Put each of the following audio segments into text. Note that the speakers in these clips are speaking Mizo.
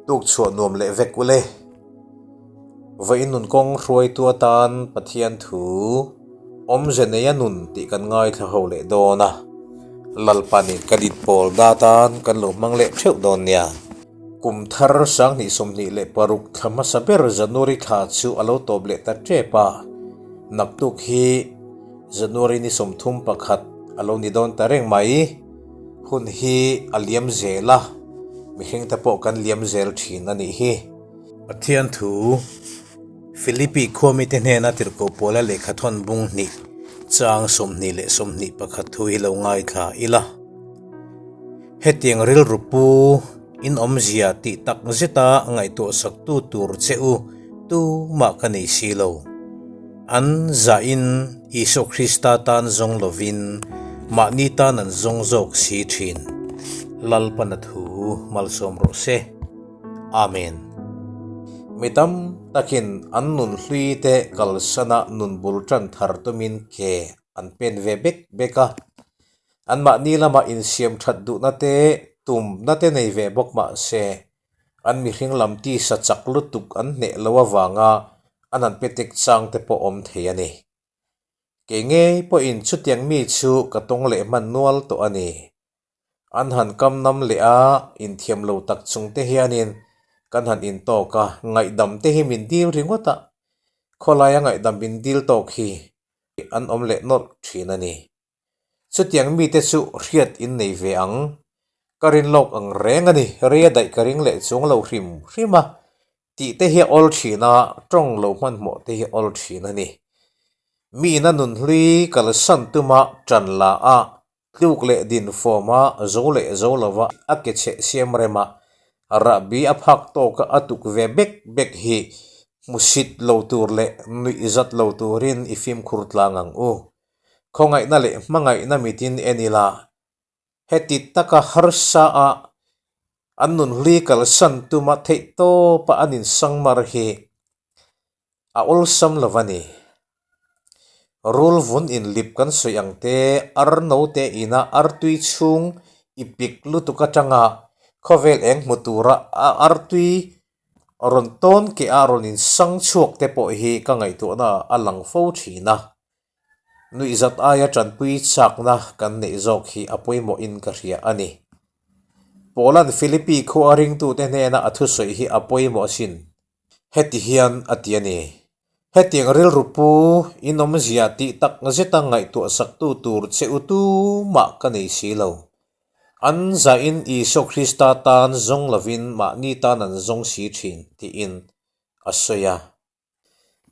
Tuk chhuah nuam leh vek ule. Vawiin nun kawng hruaitu atan Pathian thu awmze neia nun tih kan ngaithla ho leh dawn a. Lalpanin kan inpawl datan kan lo hmang leh theuh dawn nia. Kum thar 2026 thla hmasa ber January thla chu a lo tawp leh ta tep a. Naktuk hi January ni 31 a lo ni dawn ta reng mai. Hun hi a liam zel a, mihring te pawh kan liam zel thin a nih hi. Pathian thu Philippi khuamite hnena tirhkoh pawla lehkha thawn bung hnih chang 20 21 thu hi lo ngaithla ila. Hetiang rilru pu in awmzia tih tak zeta ngaihtuah saktu tur che u tumah ka nei si lo. An zahin Isua Krista tan zawng lovin mahni tan an zawng zawk si thin. Lalpana thu malsawm rawh se. Amen. Mi tam takin an nun hlui te kalsana nun bul tan thar tumin ke an pen ve bek bek a. Anmahni lama insiam that duhna te tumna te nei ve bawk mah se An mihring lam tisa chak lutuk an hneh lo avanga an han pe tek chang te pawh awm thei a ni. Kei ngei pawhin chutiang mi chu ka tawng leh hman nual tawh a ni. An han kam nam leh a, inthiam lo tak chung te hianin kan han intawk a, ngaihdam te hi min dil ringawt a, khawlaia ngaihdam min dil tawk hi an awm leh nawlh thin a ni. Chutiang mite chu hriat in nei ve ang. Ka rin lawk ang reng a ni, rei a daih ka ring leh chuang lo hrim hrim a, tih te hi a awl thin a, tawng lo hmanhmawh te hi a awl thin a ni. Mi ina nun hlui kalsan tuma tan la a, tluk leh din fawm a, zo leh zo lova a ke chheh siam rem a, rahbi a phak tawka a tuk ve bek bek hi hmusit lo tur leh nuih zat lo turin i fimkhur tlang ang u. Khawngaihna leh hmangaihna mitin en ila, heti taka harsa a an nun hlui kalsan tuma theih tawpa an insangmar hi a awlsam lo a ni. Rul vun inlip kan sawi ang te, ar note ina artui chhung i pik lutuk atanga khawvel eng hmu tura a artui rawn tawn keh a rawn insang chhuak te pawh hi ka ngaihtuahna a lang fo thin a. Nuihzat aia tanpui chakna kan neih zawk hi a pawimawhin ka hria a ni. Paula'n Philippi khua ringtute hnena a thusawi hi a pawimawh asin. Heti hian a ti a ni, Hetiang rilru pu in awmzia tih tak zeta ngaihtuah saktu tur che u tumah ka nei si lo. An zahin Isua Krista tan zawng lovin mahni tan an zawng si thin, tiin a sawi a.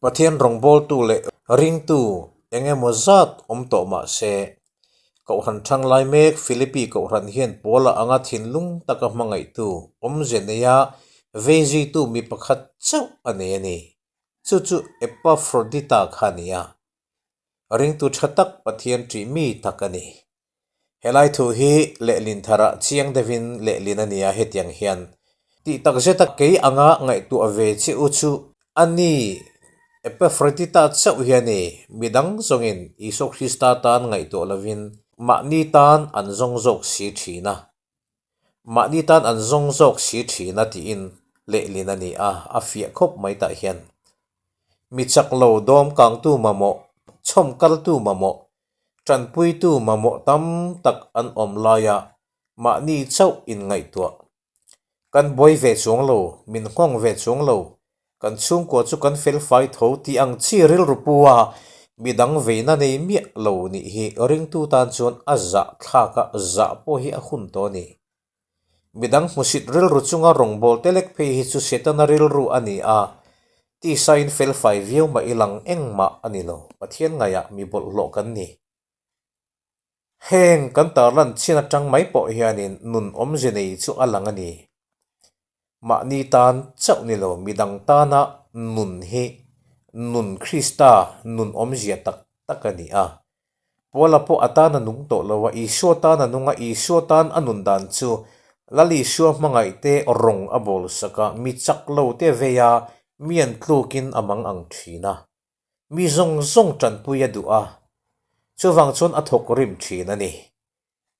Pathian rawngbawltu leh ringtu eng emaw zat awm tawh mah se, Kohhran thang lai mek Philippi Kohhran hian Paula anga thinlung taka hmangaihtu awmze neia veizuitu mi pakhat chauh a nei a ni. Chu chu Epafrodita kha a ni a. Ringtu tha tak Pathian ṭih mi tak a ni. Helai thu hi lehlin tharah chiang deuhin lehlin a nia hetiang hian tih tak zeta kei anga ngaihtuah ve che u chu a ni. Epafrodita chauh hi a ni. Midang zawngin Isua Krista tan ngaihtuah lovin mahni tan an zawng zawk si thin a. Mahni tan an zawng zawk si thin a tiin lehlin a ni a, a fiah khawp mai tah hian. Mi chak lo dawm kangtu mamawh, chhawm kaltu mamawh, Tanpuitu mamawh tam tak an awm laia mahni chauh inngaihtuah. Kan buai ve chuang lo, min nghawng ve chuang lo, kan chhungkua chu kan fel fai tho tih ang chi rilru pu a midang veina nei miah lo nih hi ringtu tan chuan a zah thlak a, zah pawh hi a hun tawh a ni. Midang hmusit rilru chunga rawngbâwl te lek phei hi chu Setana rilru a ni a, tisain felfai viau mah i lang engmah a ni lo, Pathian ngaihah mi bawlhhlawh kan ni. Heng kan tarlan chin atang mai pawh hianin nun awmze nei chu a lang a ni. Mahni tan chauh ni lo midang tana nun hi nun Krista nun awmzia tak tak a ni a. Paula pawh a tan a nung tawh lo a, Isua tan a nung a, Isua tan a nun dan chu Lal Isua hmangaihte rawng a bawl sak a, mi chak lo te vei a, mi an tlukin a mang ang thin a. Mi zawng zawng tanpui a duh a, chuvang chuan a thawk rim thin a ni.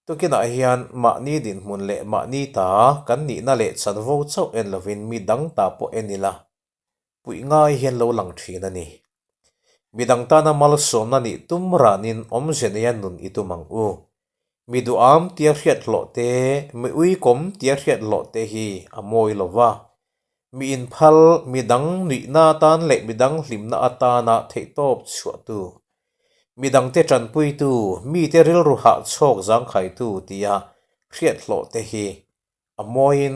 Tukinah hian mahni dinhmun leh mahni ta kan nihna leh chanvo chauh en lovin mi dang ta pawh en ila puih ngai hian lo lang thin a ni. Mi dang tana malsawmna nih tum ranin awmze neia nun i tum ang u. Mi duham tia hriat hlawh te, mi uikawm tia hriat hlawh te hi a mawi lo va. Mi inphal, mi dang nuihna atan leh mi dang hlimna atana theihtawp chhuahtu, mi dangte tanpuitu, mite rilru hahchhawk zangkhaitu tia hriat hlawh te hi a mawiin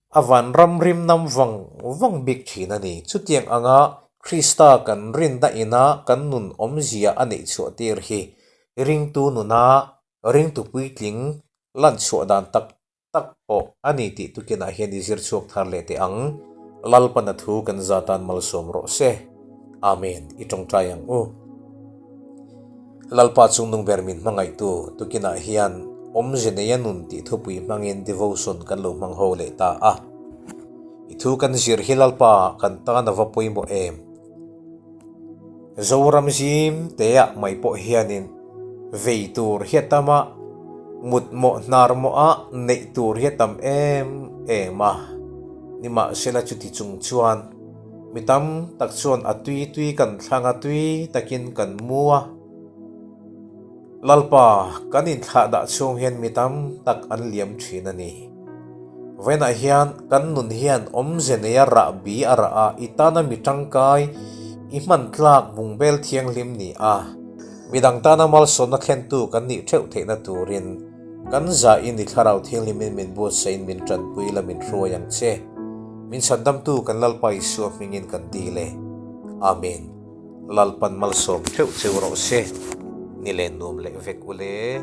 A van ram rim nam vang vang bik thin a ni. Chutiang anga Krista kan rinna ina kan nun awmzia a neih chhuah tir hi ringtu nuna ringtu puitling lan chhuah dan tak tak pawh a ni tih tukinah hian i zir chhuak thar leh teh ang. Lalpana thu kan zatan malsawm rawh se. Amen. I tawngtai ang u. Lalpa chungnung ber min hmangaihtu tukinah hian awmze neia nun tih thupui hmangin devotion kan lo hmang ho leh ta a. I thu kan zir hi Lalpa kan tan a va pawimawh em? Zoram zim teah mai pawh hianin vei tur hi a tam a, mut mawh hnar mawh a neih tur hi a tam em em a. Nimahsela chuti chung chuan Mi tam tak chuan a tui tui kan thlang a, tui takin kan mu a. Lalpa, kan inthlah dah chhung hian mi tam tak an liam thin a ni. Vawiinah hian kan nun hian awmze neia rah bi a rah a, i tana mi tangkai, i hman tlak bungbel thianghlim ni a. Midang tana malsawmna thlentu kan nih theuh theihna turin kan zahin i thlarau thianghlimin min buatsahin min tanpui la min hruai ang che. Min chhandamtu kan Lalpa Isua hmingin kan dil e. Amen. Lalpan malsawm theuh cheu rawh se. Ni len nuam leh vek ule.